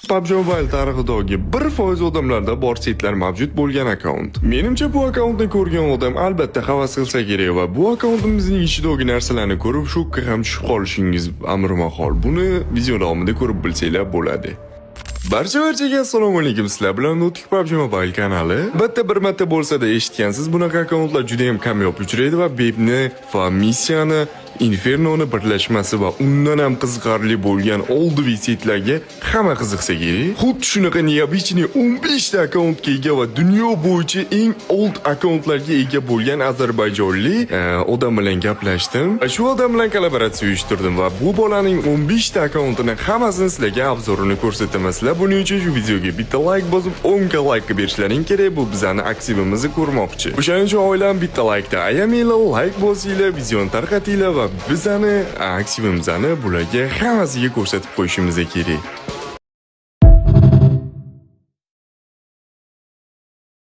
PUBG Mobile tarixidagi 1% odamlarda bor setlar mavjud bo'lgan akkaunt. Menimcha, bu akkauntni ko'rgan odam albatta havas qilsa kerak va bu akkauntimizning ichidagi narsalarni ko'rib, shokka ham tushib qolishingiz amri mahol. Buni video davomida ko'rib bilsanglar bo'ladi. Barcha barchaga assalomu alaykum. Sizlar bilan Nutik PUBG Mobile kanali. Bitta bir marta bo'lsa-da eshitgansiz, bunaqa akkauntlar juda ham kamyob uchraydi va Bebni va missiyani, Infernoni birlashmasi va undan ham qiziqarli bo'lgan oldiviy setlarga hamma qiziqsa kerak. Xuddi shunaqa необычный 15 ta akkauntga ega va dunyo bo'yicha eng old akkauntlarga ega bo'lgan ozarbayjonlik odam bilan gaplashdim. Va shu odam bilan kollaboratsiya uyushtirdim va bu bolaning 15 ta akkauntini hammasini sizlarga обзор ini ko'rsataman. Sizlar buning uchun shu videoga bitta layk bosib, 10 ga layk berishlaring kerak. Bu bizani aktivimizni ko'rmoqchi. O'shaning uchun oilam, bitta laykda ayamanglar, layk bosinglar, videoni tarqatinglar va bizani aktivimizni bularga hammasiga ko'rsatib qo'yishimiz kerak.